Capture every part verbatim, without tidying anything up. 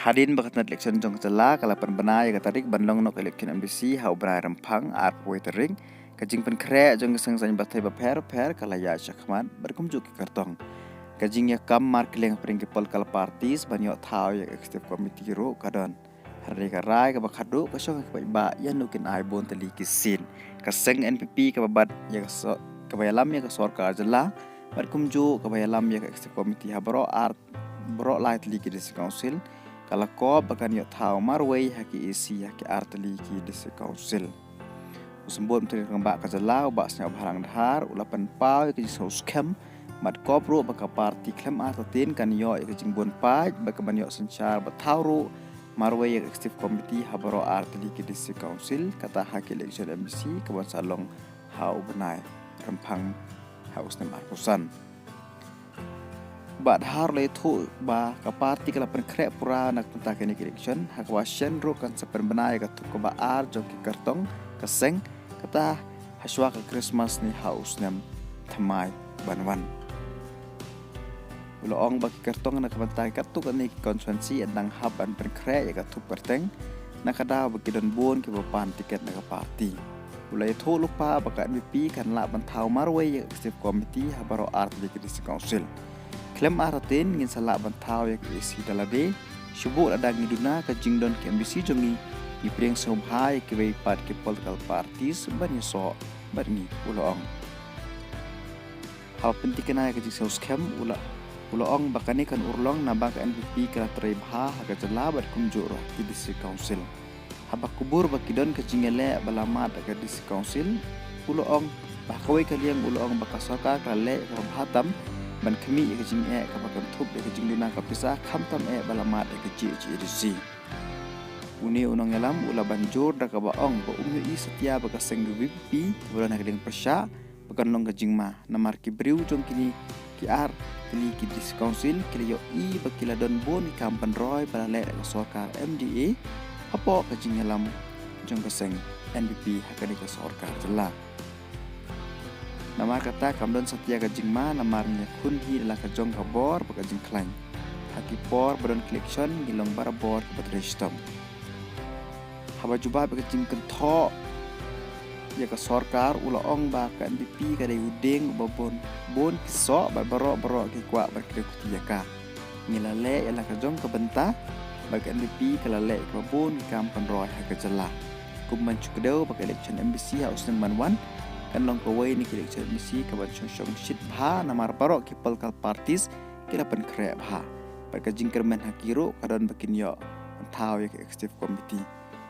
Hadien ba ka tnat election jong ka jylla ka la pynbna ïa ka tarik ban long noh ka election M D C ha u bnai Rymphang arphew tarik, ka jingpynkhreh jong ki seng saiñ batai bapher bapher ka la ïaid shakhmat bad kumjuh ki kyrtong. Ka jingïakam markylliang hapdeng ki political parties ban ïoh thaw ïa ka executive committee ruh ka don. Hynrei ka rai kaba khatduh ka shong ha ki paidbah ïa no kin ai bun tylli ki seat. Ka seng N P P kaba bat ïa ka so-, kaba ïalam ïa ka sorkar jylla bad kumjuh kaba ïalam ïa ka executive committee ha baroh ar, baroh lai tylli ki district council, ka la kop ba kan ïoh thaw marwei ha ki A C ha ki ar tylli ki district council. U Symbud Myntri Rangbah ka jylla, u Bah Sniawbhalang Dhar, u la pynpaw ïa ka jingsngewskhem bad kop ruh ba ka party khlem artatien kan ïoh ïa ka jingbun paid bad ka ban ïoh synshar bad thaw ruh marwei ïa ka executive committee ha baroh ar tylli ki district council, kata ha ki election M D C ka ban sa long ha u bnai Rymphang ha u snem arphew san. Bah Dhar u la ïathuh ba ka party ka la pynkhreh pura na ka bynta kane ka election, ha kaba shen ruh kan sa pynbna ïa ka thup kaba ar jong ki kyrtong ka seng, kata hashwa ka Christmas ne ha u snem thymmai ban wan. U la ong ba ki kyrtong na ka bynta katto katne ki constituency yn dang hap ban pynkhreh ïa ka thup kyrteng, na ka daw ba ki don bun kiba pan tiket na ka party. U la ïathuh lypa ba ka N P P kan lah ban thaw marwei ïa ka executive committee ha baroh ar tylli ki district council. Khlem artatien ngin sa lah ban thaw ïa ka A C da lade, shu buh lada ngi duna ka jingdon ki M D C jong ngi, ngi pdiang sngewbha ïa kiwei pat ki political parties ban ïasoh bad ngi, u la ong. Haba pyntikna ïa ka jingsngewskhem, u la, u la ong ba kane kan urlong naba ka N P P ka la trei bha ha ka jylla bad kumjuh ruh ha ki district council. Haba kubur ba ki don ka jingïaleh ba la mad ha ka district council, u la ong ba ha kawei ka liang u la ong ba ka sorkar ka la leh kaba bha tam ban khmih ïa ka jingeh kaba kynthup ïa ka jingduna ka pisa khamtam eh ba la mad ha ka G H A D C. Une u nongïalam u la ban jur da kaba ong ba um ïohi satia ba ka seng ka V P P kaba don ha ka liang pyrshah ba kan long ka jingma, namar ki briew jong kine ki ar tylli ki district council ki la ïohi ba ki la don bun ki kam pynroi ba la leh da ka sorkar M D A hapoh ka jingïalam jong ka seng N P P ha kane ka sorkar jylla. Namar kata kam don satia ka jingma, namar ngi ïakhun hi da la ka jong ka bor bad ka jingkhlaiñ. Ha ki por ba don election ngi long barabor kiba trei shitom. Haba jubab ïa ka jingkynthoh ïa ka sorkar, u la ong ba ka N P P ka dei u dieng uba bun bun ki soh bad baroh baroh ki kwah ban kdew kti ïa ka. Ngi la leh ïa la ka jong ka bynta bad ka N P P ka la leh ïa kaba bun ki kam pynroi ha ka jylla. Kum ban shu kdew ba ka election M D C ha u snem ban wan kan long kawei na ki election M D C kaban shong shong shit bha, namar baroh ki political parties ki la pynkhreh bha. Bad ka jingkyrmen ha ki ruh ka don ba kin ïoh ban thaw ïa ka executive committee.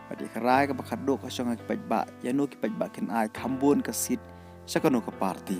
Bad ïa ka rai kaba khatduh ka shong ha ki paidbah, ïa no ki paidbah kin ai kham bun ka seat sha kano ka party.